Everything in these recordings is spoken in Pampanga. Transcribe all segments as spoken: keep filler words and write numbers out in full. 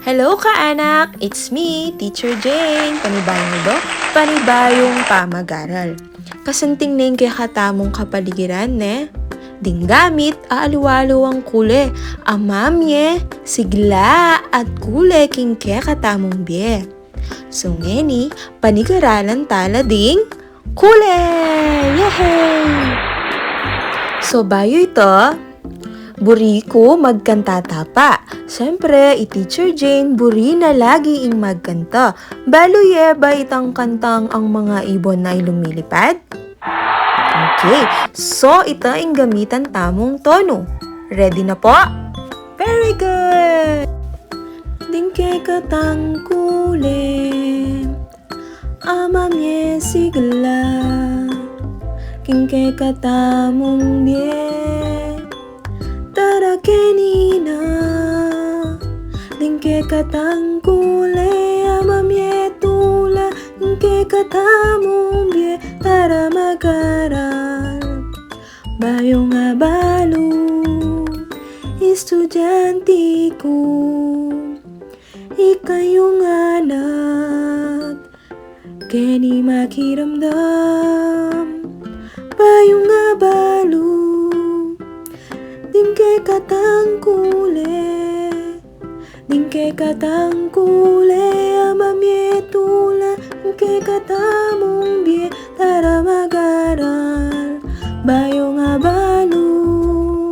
Hello, kaanak! It's me, Teacher Jane. Panibayung linggo, panibayung pamag-aral. Kasanting ne ing kekatamung kapaligiran, ne? Ding gamit, aliwa-aliwang kule, a mamie, sigla, at kule king kekatamung bie. So ngeni, panigaralan tala ding kule! Yehey! So bayu ita, buri ku magkanta tapa. Siyempre, i Teacher Jane, buri na lagi ing magkanta. Balu ye ba itang kantang Ang Mga Ibon ay Lumilipad? Okay, so ita ing gamitan tamung tono. Ready na po? Very good! Ding kekatang kule, a mamie sigla, king kekatamung bie, tara keni na. Ding kekatang kule, a mamie tula, king kekatamung bie, tara mag-aral. Bayung abalu, estudyante ku, ikayung anak, keni makiramdam. Bayung abalu, ding kekatang kule, ding kekatang kule, a mamie tula, ding kekatamung bie, tara mag-aral. Bayung abalu,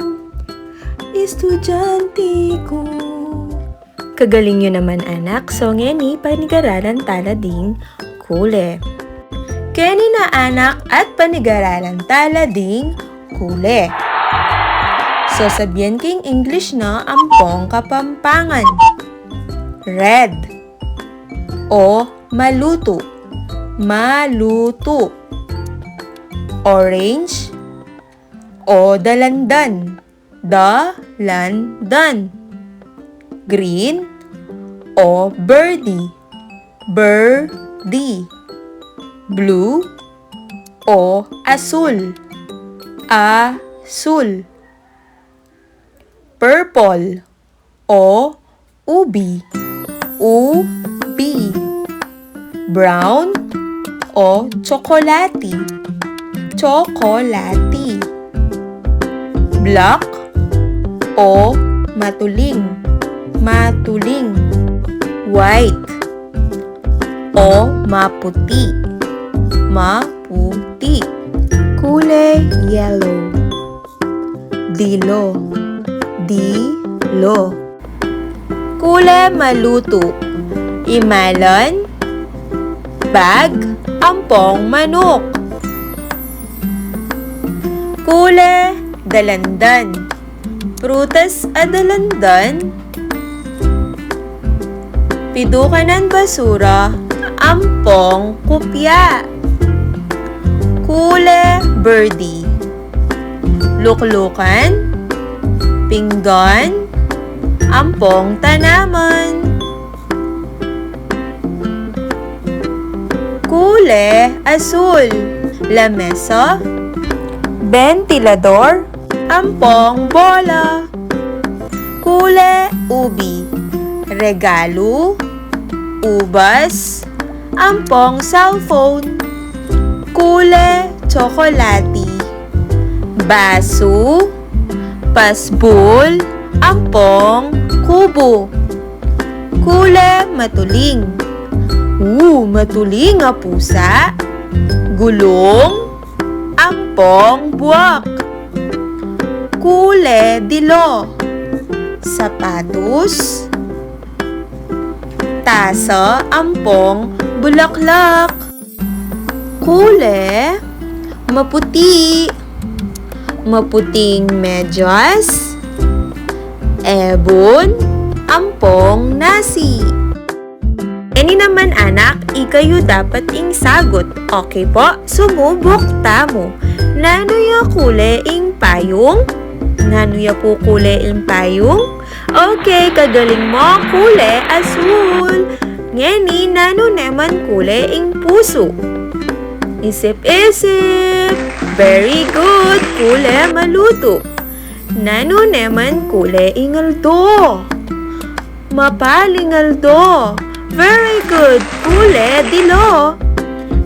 estudyante ku. Kagaling yu naman, anak. So ngeni, panigaralan tala ding kule. Keni na, anak, at panigaralan tala ding kule. So, sabian king English na ampong Kapampangan. Red. O malutu. Malutu. Orange. O dalandan. Dalandan. Green. O birdie. Birdie. Blue. O asul. Asul. Purple. O ubi. Ubi. Brown. O tsokolati. Tsokolati. Black. O matuling. Matuling. White. O maputi. Maputi. Kule yellow. Dilo. Dilo. Kule malutu. Imalan, bag, ampong manuk. Kule dalandan. Prutas a dalandan. Pidukanan basura, ampong kupya. Kule birdie. Luklukan, pinggan, ampong tanaman. Kule asul. Lamesa, bentilador, ampong bola. Kule ubi. Regalu, ubas, ampong cellphone. Kule tsokolati. Basu, pasbul, ampong kubu. Kule matuling. U, matuling a pusa. Gulung, ampong buak. Kule dilo. Sapatus, tasa, ampong bulaklak. Kule maputi. Maputing medyas. Ebun, ampong nasi. Ini naman, anak, ikayu dapat ing sagot. Okay po, sumubuk tamu. Nanu ya kule ing payung? Nanu ya pu kule ing payung? Okay, kagaling mo, kule asul. Ngeni, nanu naman kule ing pusu? Isip-isip. Very good, kule malutu. Nanu naman kule ing aldo? Mapaling aldo. Very good. Kule dilu.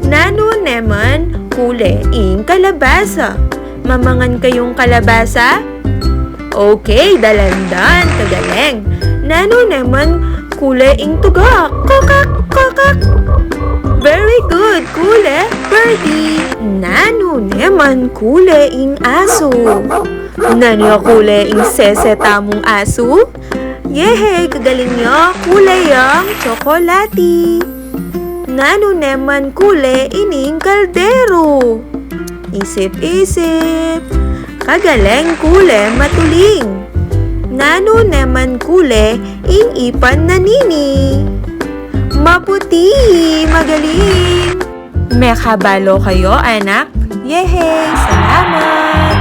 Nanu naman kule ing kalabasa? Mamangan kayung kalabasa? Okay, dalandan, kagaling. Nanu naman kule ing tuga? Kokak, kokak. Very good, kule birdie. Nanu naman kule ing asu? Nanu ya kule ing sese tamung asu? Yehey, kagaling ya, kule yang tsokolati. Nanu naman kule ining kaldero? Isip-isip. Kagaling, kule matuling. Nanu naman kule ing ipan na nini? Maputi, magaling. Mekabalo kayu, anak? Yehey! Salamat!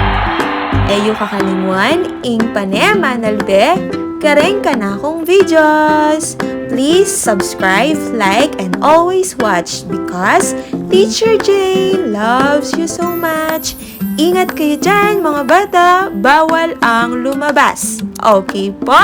E yu kakalingwan ing pane manalbe kareng kanakung videos. Please subscribe, like, and always watch because Teacher Jane loves you so much. Ingat kayu diyan, mga bata. Bawal ang lumabas. Okay po?